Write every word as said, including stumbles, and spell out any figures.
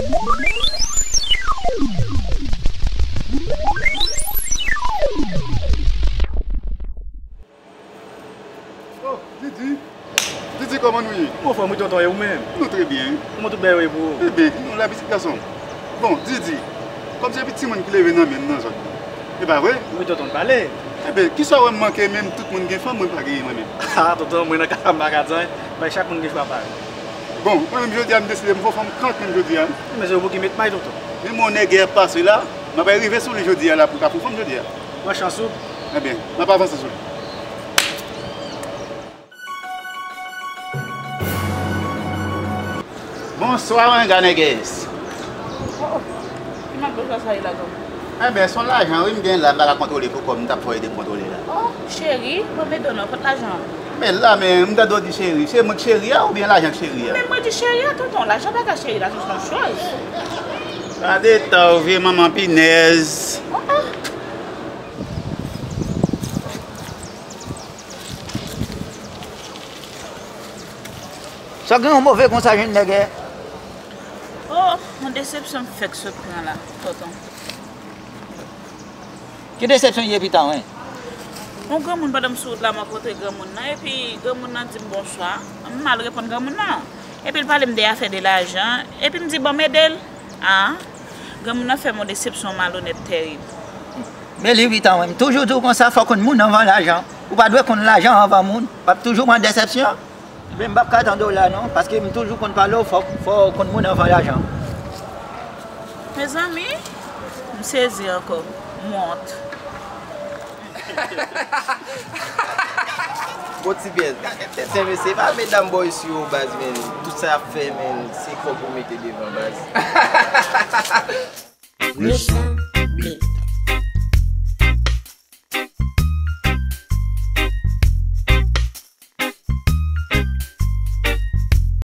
Oh, Didi. Didi, kòman nou ye? Anfòm wi tonton, e ou menm? Nou trè byen. Kòman tout bagay yo ye pou ou? Eben, nou la pitit gason. Bon, Didi, kòm se epi timoun ki leve nan men m nan zòn nan. E pa vre? Wi tonton, pale. Eben, kisa w wè m manke menm, tout moun gen fanm, mwen pa genyen mwen menm? Ah tonton, mwen nan ka m pa ka di anyen, bay chak moun gen chwa pa yo. Bon, mwen menm jodi a m deside m fè fanm kant menm jodi a. Men se ou ki met may tonton. Men mwen nèg ap pase la, m ap rive sou li jodi a la pou ka fè fanm jodi a. Pran chans ou. Ebyen, m ap avanse sou li. Bonswa, Wanga Nègès. Oh, oh. Ki map bezwen sa ye la, Granmoun? Enben, se yon lajan, wi, m gen la, m pa ka kontwole pou kò m, m t ap fè w ede m kontwole la. Oh, cheri, mwen mete w nan kont lajan an. Men la, men, m tande w di cheri, se mwen k cheri a oubyen lajan k cheri a? Men mwen di cheri a, tonton, lajan pa ka cheri, lajan se yon choz. Gade tan w, vye manman pinèz. Oh, oh. Sa gen yon move konsa, jèn nègè? Oh, yon desepsyon m fèk sot pran la, tonton. Ki desepsyon ye pita, wen? Yon granmoun, pandan m sou wout la, m rankontre granmoun nan, epi granmoun nan di m bonswa. M mal reponn granmoun nan. Epi l pale m de afè de lajan, epi m di bon, m ede l. Ah, granmoun nan fè m yon desepsyon malonèt tèrib. Men li pita, wen, m toujou di w konsa, fò w konn moun anvan lajan. Ou pa dwe konn lajan anvan moun. W ap toujou pran desepsyon. Men m p ap ka tande w la non, paske m toujou konn pale w, fò, fò w konn moun anvan lajan. Mezanmi, m sezi ankò, m wont. Bon ti bèl, gade tèt mesye, pa medam boy sou yo baz, men tout sa y ap fè, men se kòb ou mete devan baz. Respect.